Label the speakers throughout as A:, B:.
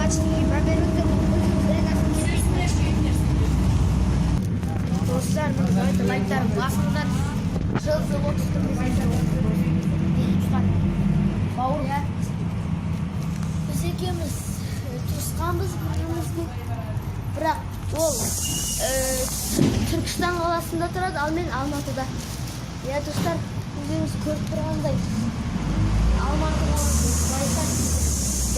A: Тачкиге мән беріңіздер. Достар, міне, давайте лайктарын басыңдар. Челси Локстың бауыр.
B: Иә. Біз екеуміз туысқанбыз бір-бірімізге. Бірақ ол Түркістан қаласында тұрады, ал мен Алматыда. Иә, достар, өздеріңіз көріп тұрғандай, Алматы қаласы, Байсат,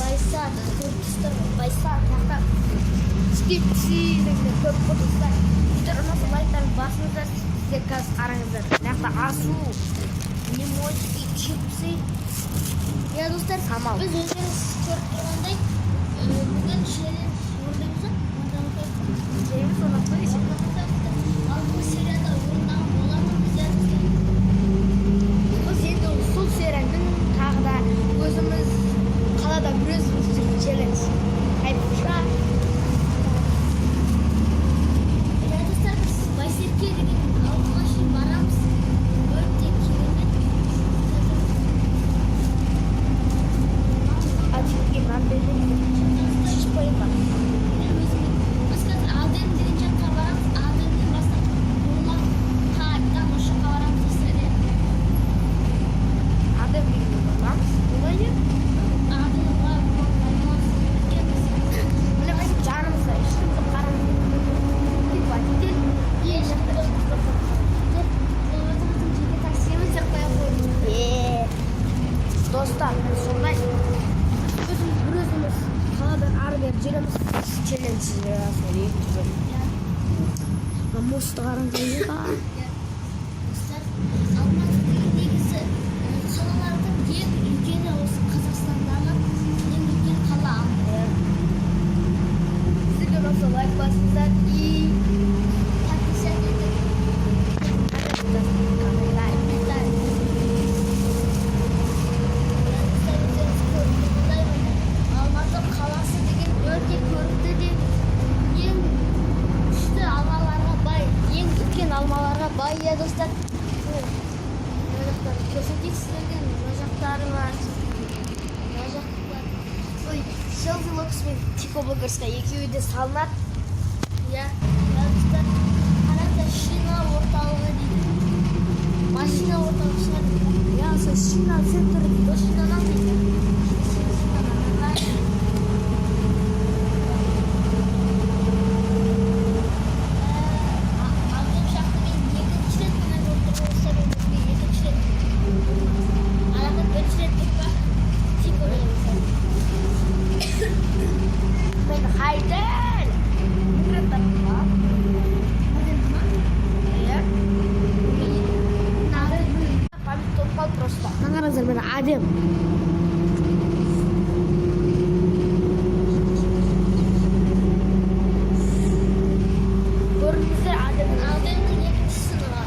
B: Байсат, көріп тұрсыздар ғой, Байсат, мына жақта
A: Чипсы деген көп қой, достар. Сіздер ұнаса, лайктарын басыңыздар. Сіздер қазір қараңыздар. Мына жақта асу, лимончики, чипсы.
B: Иә, достар,
A: Самал.
B: біз өздеріңіз көріп тұрғандай, бүгін челлендж орындаймыз ба?
A: Жейміз оны қой.
B: Алдыңғы серияда орындаған болатынбыз, иә, достар.
A: Біз енді сол серияның тағы да өзіміз қалада бір өзіміз жүрген челлендж. Айпша.
B: Иә, достар, біз Байсерке деген ауылға шейін барамыз. Өте керемет.
A: А жігітке мән бермейді. Шешіп қояйын ба?
B: Біз қазір Аден деген жаққа барамыз. Аденнен бастап Орман қайтадан осы жаққа барамыз, достар, иә.
A: Адам деген барамыз. Олай не?
B: Аденға орманға өткенбіз.
A: Міне, біз жанымызда ешкім жоқ, қараңыз. Тек водитель.
B: Ешкім жоқ. Бұл өзіміздің жеке таксиміз деп қоя қойдық.
A: Е, достар, міне, сондай. Біз өзіміз бір өзіміз қаладан ары бері жүреміз. Челлендж екінші бөлім. Мына мостты қараңыз.
B: Иә. Достар, Алматы деген негізі қалалардың ең үлкені, осы Қазақстандағы ең үлкен қала Алматы.
A: Сіздерге ұнаса, лайк басыңыздар и
B: Подписаться етіп,
A: комментарий.
B: комментарий. Иә, достар, өздеріңіз көріп тұрғандай, міне, Алматы қаласы деген өте көрікті де ең күшті алмаларға бай, ең үлкен алмаларға бай, иә, достар. Міне, мына жақтарын көрсетейік сіздерге, мына жақтары бар, мына жақ бар.
A: Ой, Челси Локс пен Тико Блогерсқа екеуі де салынады.
B: Иә, иә, достар, қараңыздар, шина орталығы дейді. Машина орталығы шығар.
A: Иә, сол шина центр дейді.
B: Ол шинадан дейді. Шинадан. Алтын шақты мен екінші рет мына көріп тұрмын, достар, өмірімде екінші рет. Арада бірінші рет деп па? Тико деген.
A: Мен хайден. Екі рет таптым ба? Иә. Память толып қалды просто. Мына қараңыздар, міне, әдем. Көрдіңіздер, әдем.
B: Адемнің екінші сынығы.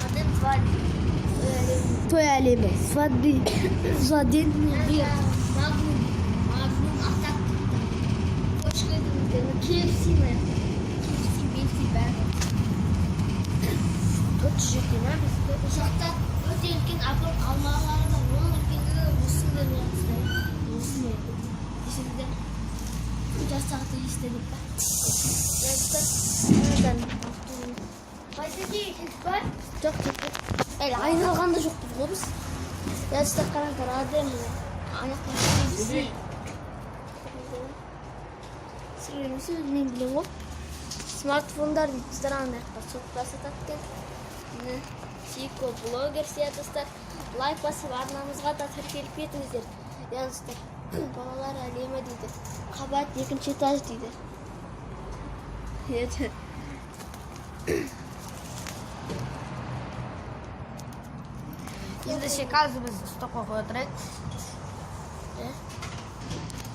B: Адем 2.
A: Той әлемі. Свадьбы. Свадебный.
B: Магнум. Магнум атак. Қош келдіңіздер. KFC ме? KFC, BFC бәрі.
A: 407 ме біз?
B: Бұл жақта өте үлкен апорт алмалары бар. Оның үлкендігі осындай болады, достар. Осындай. Десеңіздер, жастағы есте деп па?
A: Иә, достар. Мынадан Байсеке жеттік па?
B: Жоқ, жеттік. Әлі айналған да жоқпыз ғой біз. Иә, достар, қараңыздар, Адем міне. Ана жақта KFC. Сыр емес, мен білемін ғой. Смартфондар дейді, достар, ана жақта сотка сатады екен. Міне, Тико блогер сияқты, достар. Лайк басып, арнамызға да тіркеліп кетіңіздер. Иә, достар, балалар әлемі дейді. Қабат, екінші этаж дейді. Иә.
A: Ендеше қазір біз стопқа қоя тұрайық.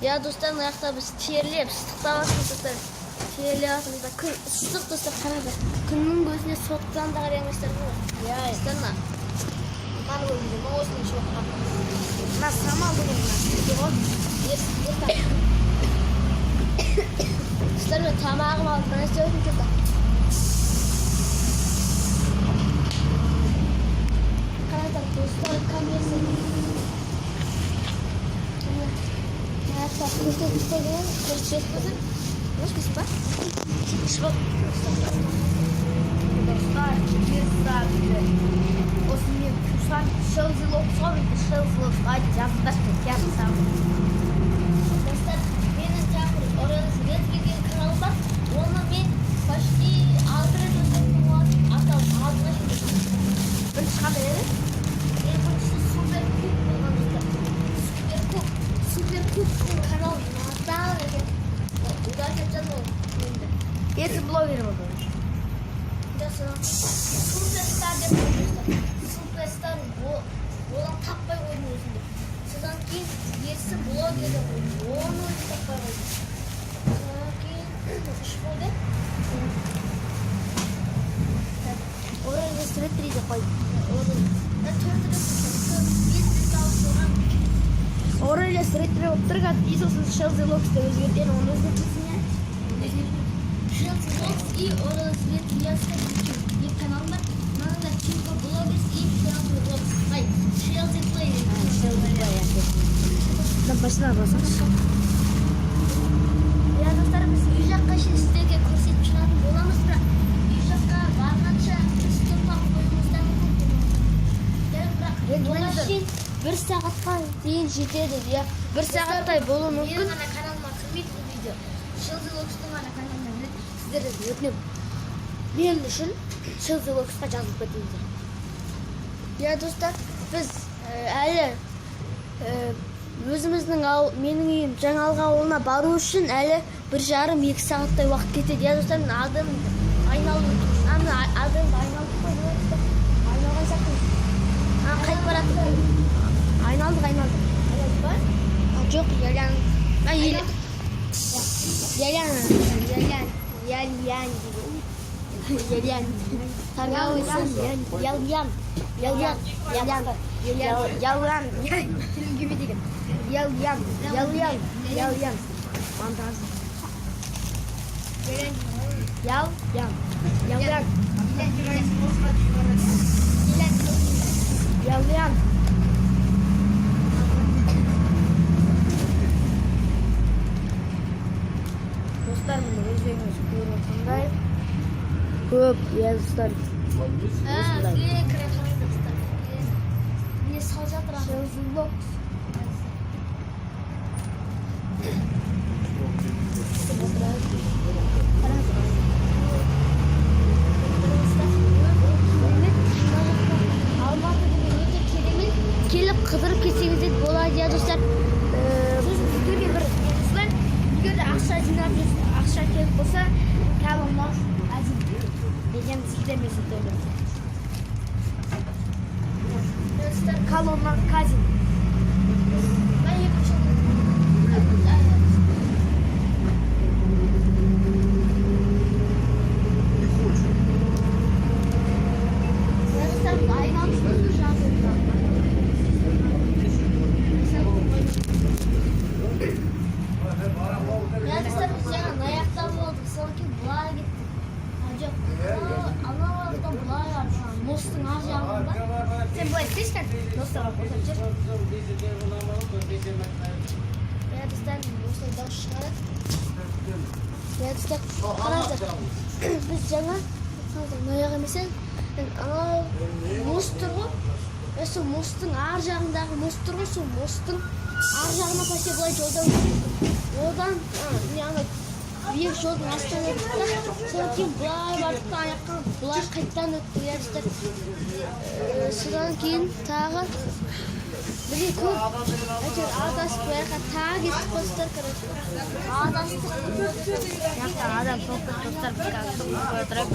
B: Иә, достар, мына жақта біз терлеп, ыстықтап жатырмыз, достар. Терлеп жатырмыз да. Күн ыстық, достар, қараңыздар. Күннің көзіне соткадан да қарай алмайсыздар ғой.
A: Иә.
B: Достар, мына.
A: Мынаны көрдіңдер ма, осының ішіп отырған. Мына самал деген мына жерде ғой.
B: Достар, мен тамағым алып, бір нәрсе өтіп кетті. Қараңыздар, достар, камерасы. Міне, мына Аяқтап көрсетіп қойған, көрсетіп қойсын. Ешкісі ба?
A: Шығып. Достар, 1 сағат. Осы мен туысқан Шелзи Локсқа дейді, Шелзи Локсқа жазыңдаршы, мен театр салдым.
B: Достар, менің тағы бір Орелс Редли деген каналым бар. Оны мен почти 6 рет өзгерттім болатын. Атауын алтыға жеткіздім.
A: Бірінші қандай еді?
B: Менің біріншісі Супер Куб болған, достар. Супер Куб. Супер Кубтың каналы натал екен. Удалить еткен ол енді.
A: Есі блогер болды.
B: Суперстар деп қойдым, достар. Суперстар одан таппай қойдым өзімді. Содан кейін Ерсі блогер деп қойдым. Оны өзім таппай қойдым. Содан кейін үш болды.
A: Орелс Редли деп қойдым.
B: Оны төрт рет, бес рет ауыстырған.
A: Орелс Редли болып тұр қазір. И сосын Шелзи Локс деп өзгерткен, оны өзгертесің, иә?
B: Шелси Локс и Орелс Редли екі каналым бар. Мынаның да Тинко Блогерс и Шелси Локс. Ай, Шелси Плей.
A: Мына басына басыңызшы.
B: Иә, достар, біз үй жаққа шейін сіздерге көрсетіп шығатын боламыз, бірақ үй жаққа барғанша біз тоқтап қоюымыз да мүмкін. Иә, бірақ оған шейін бір сағатқа дейін жетеді, иә.
A: Бір сағаттай болуы
B: Менің
A: мүмкін.
B: ғана каналыма кірмейді бұл видео. Шелзи Локстың ғана каналына кіреді.
A: Сіздерден өтінемін. Мен үшін Шелзи Локсқа жазылып кетіңіздер.
B: Иә, достар, біз әлі өзіміздің ауыл, менің үйім Жаңалға ауылына бару үшін әлі 1,5-2 сағаттай уақыт кетеді. Иә, достар, мен адымды айналып, ана адымды айналдық қой, иә, достар. Айналған сияқтымыз. А, қайтып бара жатырмыз.
A: Айналдық, айналдық.
B: Айналдық па?
A: А, жоқ, Ялян. А, Ялян, Ялян, Ялян, Ялян. Торговый центр. Яльян, Яльян, Яльян, Яльян, тілім келмейді екен. Яльян, Яльян, Яльян. Монтаж. Яльян, Яльян, Яльян. Достар, міне, өздеріңіз көріп отырғандай көп, иә, достар.
B: А, үлкен кіріп достар. Не салып жатыр ана?
A: Шелзи Локс.
B: Алматы деген өте керемет. Келіп қыдырып кетсеңіздер болады, иә, достар.
A: Сосын сіздерге бір осылай, егер де ақша жинап жүрсе, ақша керек болса, Калон Азин деген сілтемесін төлеңіз.
B: Достар,
A: Калоннан Казин.
B: Мен екінші
C: Не хочу.
B: Достар, айналып жатыр. Иә, достар, біз жаңа мына жақта болдық, содан кейін былай кеттік. А, жоқ, аналардан былай бардық, ана мосттың ар жағынан ба?
A: Сен былай істеші, достарға көрсетіп жібер.
B: Иә, достар, осылай дауыс шығарады. Иә, достар, қараңыздар, біз жаңа, қараңыздар, мына жақ емес еді, анау мост тұр ғой, иә, сол мосттың ар жағындағы мост тұр ғой, сол мосттың ар жағына почти былай жолдан өттік. Одан не, ана биік жолдың астынан өттік та, содан кейін былай бардық та, ана жаққа былай қайтадан өттік, иә, достар. Содан кейін тағы бірге көп әйтеуір адасып, бұл жаққа тағы кеттік қой, достар, короче, адастық.
A: Жақта адам толып кетті, достар, біз қазір қоя тұрайық.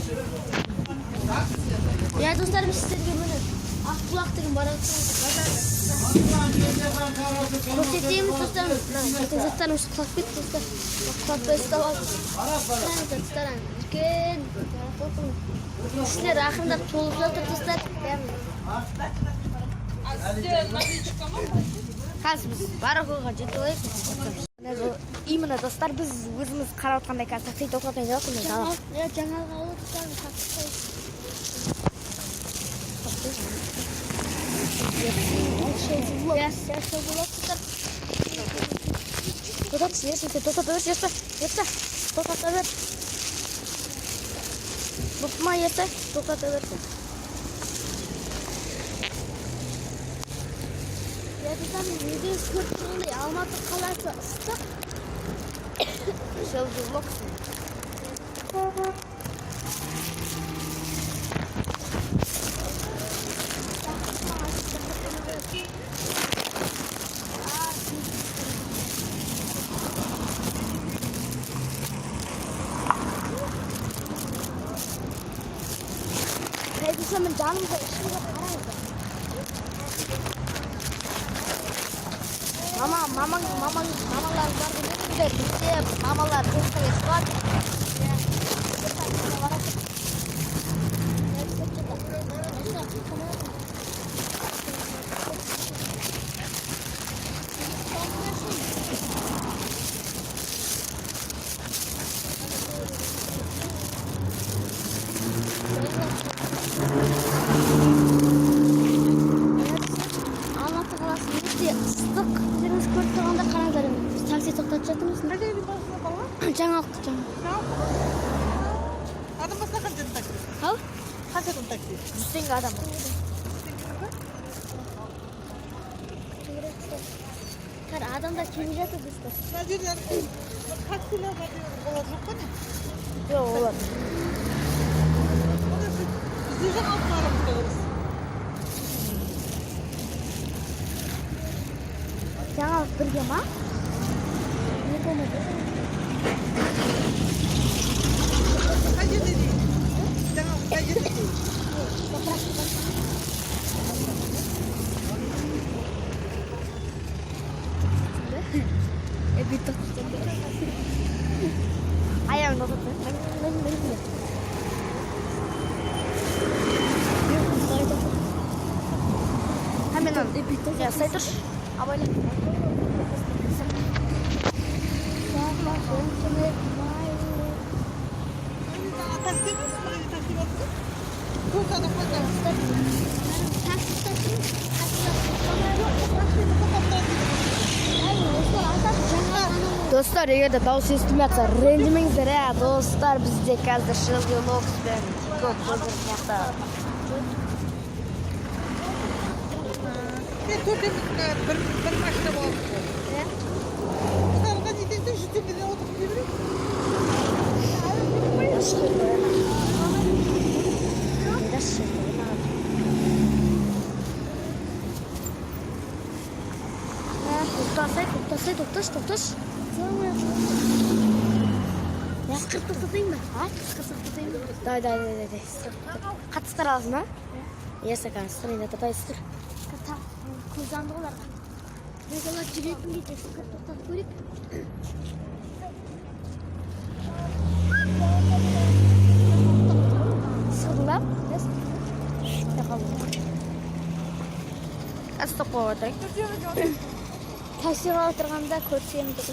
B: Иә, достар, біз сіздерге, міне, Ақбұлақ деген баратын базар көрсетеміз, достар. Мына ертең заттарымыз құлап кетті, достар, құлатпай ұстап алдық. Қараңыздар, достар, ана үлкен кісілер ақырындап толып жатыр, достар, яғни.
A: Қазір біз Барахолға жетіп алайық. Именно, достар, біз өзіміз қарап отқандай қазір такси тоқтатайын деп жатырмыз дала.
B: Иә, Жаңалық ауылы, достар, такси. Иә, достар.
A: Тоқтатшы, Ерсін, сен тоқтата берші, Ерсін. Ерсін, тоқтата бер. Бұқма, Ерсін, тоқтата берсін.
B: Иә, достар, өздеріңіз көріп тұрғандай, Алматы қаласы ыстық.
A: Шелби Локс.
B: Әй, мен жанымызда ешкімге қараңыздар.
A: Мама, мамаң, мамаң, мамалар бар демедіңдер. Бізде мамалар жұмысқа кетіп қалады.
B: Алматы қаласы өте ыстық. Өздеріңіз көріп тұрғандай, қараңыздар, енді біз такси тоқтатып жатырмыз.
C: Қай жерден басына бала?
B: Жаңалық, жаңалық.
C: Адам басына қаншадан такси?
B: Ау?
C: Қаншадан такси?
A: 100 теңге адам.
B: Қара, адамдар келе жатыр достар.
C: Мына жерден таксилер бар деген олар жоқ па не?
A: Жоқ, олар.
C: Онда сіз бізде жаңалықтың арамызда қаласыз.
B: Жаңалық бірге ма? Не болмады?
C: Қай жерде дейін? Жаңалық қай жерде дейін?
B: Бүйтіп тоқтатып.
A: Аяғын тоқтатты.
B: Мен, мен, мен.
A: Hemen al. Ya say dur. Абайла.
C: Жаңа такси емес, мына жерде такси бар ғой. Төрт адам қанша?
B: Такси такси.
C: Таксині тоқтатып тұрады дейді.
A: Достар, егер де дауыс естілмей жатса, ренжімеңіздер, ә, достар, бізде қазір Шелби Локс пен Тико Козыр жақта.
C: Мен төртеуміз бір машина боламыз ғой. Мысалға не десе, 100 теңгеден отырып кете береміз.
A: Даш Даш Тоқтасай, тоқтасай, тоқташы, тоқташы.
B: Ысқырып тоқтатайын ба? А? Ысқырып тоқтатайын ба?
A: Давай, давай, давай, давай. Қатты ысқыра аласың ба? Иә, сакан, ысқыр енді, давай ысқыр.
B: Көз жанды оларға. Біз олар жүретін кезде ысқырып тоқтатып көрейік.
A: Ысқырдың ба? Қалды. Стоп қойып отырайық.
C: Төртеуміз отырып.
B: Таксиға отырғанда көрсем деп.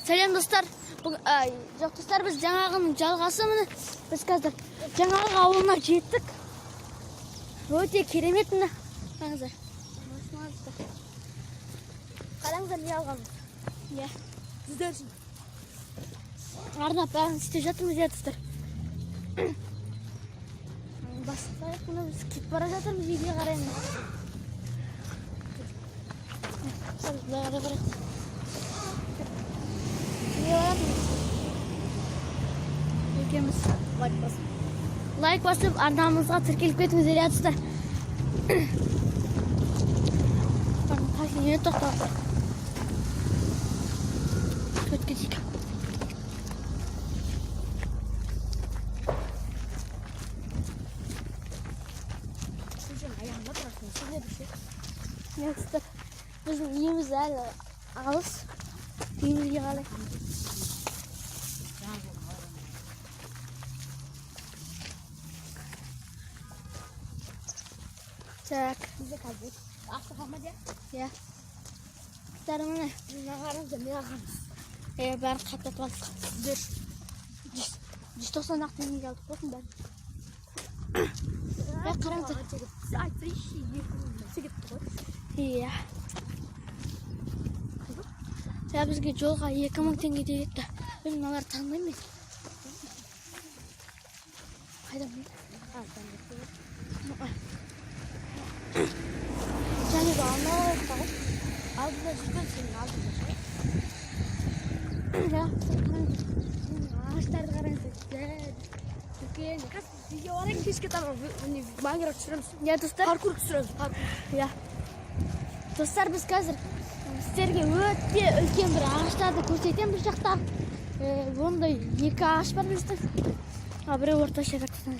B: Сәлем, достар. Бүгін, ай, жоқ, достар, біз жаңағының жалғасы, міне. Біз қазір Жаңалық ауылына жеттік. Өте керемет, міне. Қараңыздар.
A: Қараңыздар, не алғанбыз.
B: Иә.
A: Сіздер үшін.
B: Арнап бәрін істеп жатырмыз, иә, достар. Бастайық, міне, біз кетіп бара жатырмыз үйге қарай, міне. Былай қарай барайық. Үйге баратырмыз. Екеуміз.
A: Лайк басып.
B: Лайк басып, арнамызға тіркеліп кетіңіздер, иә, достар. Такси не тоқтап тұр? Өтіп кетейік.
A: Сен аяғында тұрасың. Сен ше.
B: Иә, достар, біздің үйіміз әлі алыс. Үйімізге қалай. Так.
A: Бізде қазір ақша қалмады, иә?
B: Иә. Достар, міне.
A: Мына қараңыздар, не алғанбыз.
B: Е, бәрін қаптатып алдық.
A: Сіздер
B: 190 ақ теңгеге алдық қой бәрін. Е, қараңыздар.
A: Айтсайшы, 2 мың кетті ғой.
B: Иә. Я бізге жолға 2000 теңге кетті. Мен мыналарды танымаймын мен. Қайда мен? Және де анау жақта ғой.
A: Алдында жүрген сенің алдында ше.
B: Иә, қараңыз. Ағаштарды қараңыз. Үлкен.
A: Қазір үйге барайық, кешке таман Майнкрафт түсіреміз.
B: Иә, достар.
A: Паркур түсіреміз, паркур.
B: Иә. Достар, біз қазір сіздерге өте үлкен бір ағаштарды көрсетемін бұл жақта. Ондай екі ағаш бар біздің. А біреу орташа жақтан.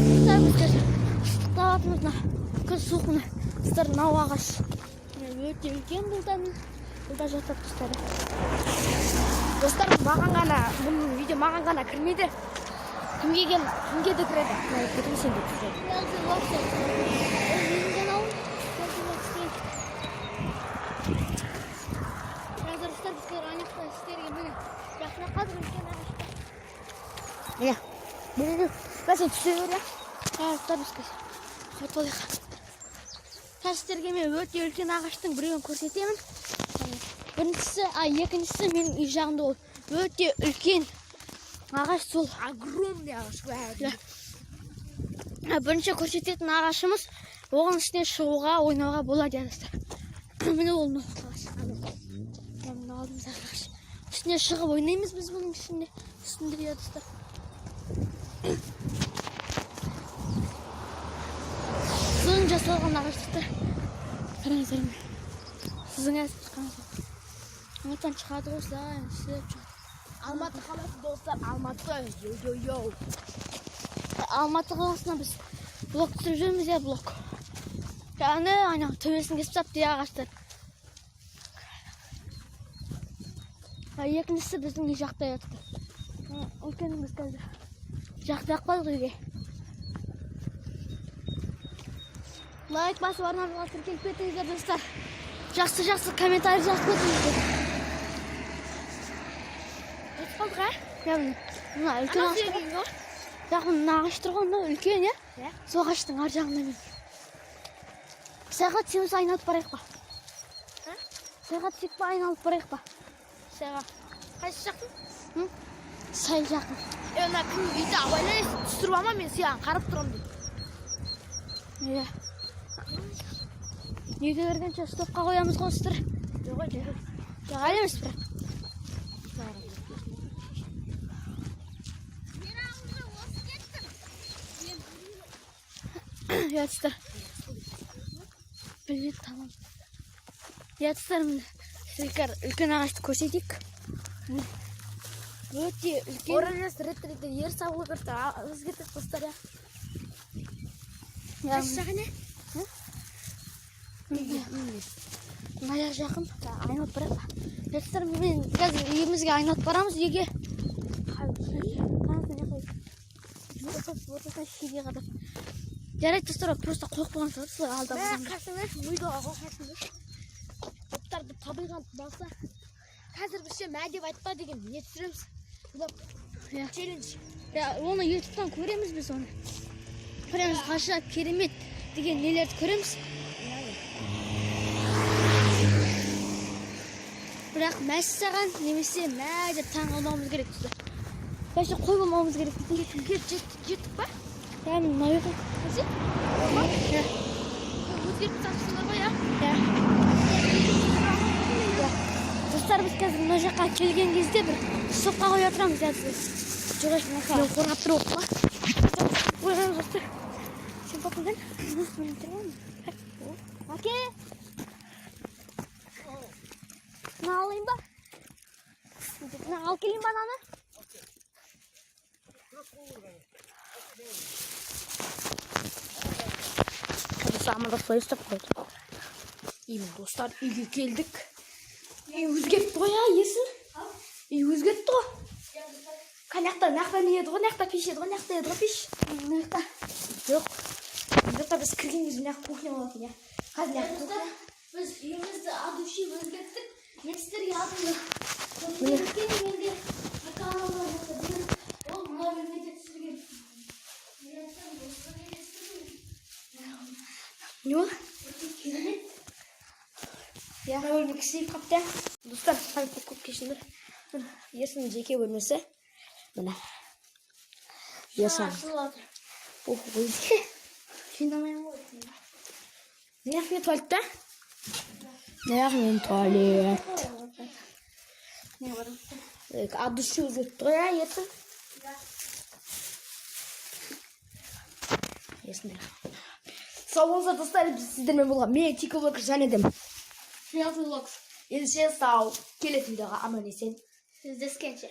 B: Достар, біз қазір ыстықтап жатырмыз мына. Күн суық мына. Достар, мынау ағаш. Міне, өте үлкен бұл да міне. Бұл да жатады, достар.
A: Достар, маған ғана, бұл видео маған ғана кірмейді. Кімге кел, кімге де кіреді. Мына кетіп сен де түсіреді.
B: Ол менің каналым. Қазір, достар, біз қазір ана жақта сіздерге міне жақында қазір үлкен ағашта.
A: Міне. Міне, міне. Мә, сен түсе бер, иә.
B: Достар, біз қазір қайтып алайық. Қазір сіздерге мен өте үлкен ағаштың біреуін көрсетемін. Біріншісі, екіншісі менің үй жағымда, ол өте үлкен ағаш сол.
A: Огромный ағаш.
B: Иә. Бірінші көрсететін ағашымыз, оған үстіне шығуға, ойнауға болады, иә, достар. Міне, ол мынау ағаш. Мына, мына алдымыздағы ағаш. Үстіне шығып ойнаймыз біз бұның ішінде. Үстінде, иә, достар. Сызың жасалған ағаш, достар. Қараңыздар, міне. Сызың қараңыздар. Алматыдан шығады ғой, осылай істеп шығады.
A: Алматы қаласы, достар, Алматы. Йоу, йоу, йоу.
B: Алматы қаласына біз блог түсіріп жүрміз, иә, блог. Аны ана төбесін кесіп тастапты, иә, ағаштар. Екіншісі біздің үй жақта жатты. Үлкеніміз біз қазір жақтап қалдық үйге. Лайк басып, арнамызға тіркеліп кетіңіздер, достар. Жақсы жақсы комментарий жазып кетіңіздер.
A: Жетіп қалдық, ә?
B: Иә, міне. Мына үлкен
A: Ана
B: ағаш тұр.
A: жерге ғой.
B: Бірақ мына ағаш тұр ғой, мына үлкен, иә?
A: Иә.
B: Сол ағаштың ар жағында мен. Сайға түсеміз, айналып барайық па?
A: А?
B: Сайға түсейік па, айналып барайық па?
A: Сайға. Қайсы жақтың?
B: Сай жақын.
A: Е, мына кім үйде абайлайсың, түсіріп алма, мен саған қарап тұрамын деп.
B: Иә. Үйге кіргенше стопқа қоямыз ғой, достар.
A: Жоқ, жоқ.
B: Жоқ, әлі емес бірақ.
A: Мен ауылда осы кеттім.
B: Иә, достар. Білмейді, тамам. Иә, достар, міне. Сіздерге үлкен ағашты көрсетейік. Міне. Өте үлкен.
A: Оралес рет-ретте ер сабылы кірді, ағыз кетеді, достар, иә.
B: Иә,
A: Қайсы жағы не?
B: Мына жақ жақын. Айналып барайық па? Иә, достар, мен қазір үйімізге айналып барамыз, үйге. Ортасына шеге қадап. Жарайды, достар, просто қойып қойған шығар, солай алдап.
A: Мә, қарасаңдаршы, видеоға ғой, қарасаңдаршы. Оттарды табылған болса, қазір біз ше мә деп айтпа деген не түсіреміз? Блог.
B: Иә.
A: Челлендж.
B: Иә, оны ютубтан көреміз біз оны. Көреміз, ғажап, керемет деген нелерді көреміз. Бірақ мәссаған немесе мә деп таң қалмауымыз керек, достар. Вообще қой болмауымыз керек.
A: Жеттік па?
B: Иә, міне, мына жаққа.
A: Қайсы?
B: Иә.
A: Өзгертіп тастапсыңдар ғой, иә?
B: Иә. Достар, біз қазір мына жаққа келген кезде бір стопқа қоя тұрамыз, иә, біз. Жоқ, мен қорғап тұрып қой. Қойғанбыз, достар. Сен пападан? Мен тұрмын. Әке! Мына алайын ба? Мына алып келейін ба ананы?
A: Достар, амандаспай ұстап қойды. Именно, достар, үйге келдік. Үй өзгертті ғой, а, Есіл? Үй өзгертті ғой. Қай жақта, мына жақта не еді ғой, мына жақта пеш еді ғой, мына жақта еді ғой пеш.
B: Мына жақта.
A: Жоқ. Мына жақта біз кірген кезде мына жақ кухня болатын, иә. Қазір мына жақ кухня.
B: Біз үйімізді от души өзгерттік. Мен сіздерге алдында көрсеткен менде бір канал бар еді. Бүгін ол мына бөлмеде түсірген. Мен айтсам, осы бөлмеде түсірдім.
A: Не ол?
B: Өте керемет.
A: Иә, мына бөлме кішірейіп қалыпты. Достар, көп көп кешіріңдер. Міне, Ерсіннің жеке бөлмесі. Міне. Ерсін.
B: Ашылып жатыр.
A: Ох, ой.
B: Жинамаймын ғой.
A: Мына мен туалетте. Мына мен туалет.
B: Не бар?
A: От души өзгертті ғой, иә, Ерсін? Ерсін. Сау болыңыздар, достар, біз сіздермен болған мен, Тико Блог, және де
B: Фиат Влогс.
A: Ендеше сау, келесі видеоға аман есен.
B: Жүздескенше.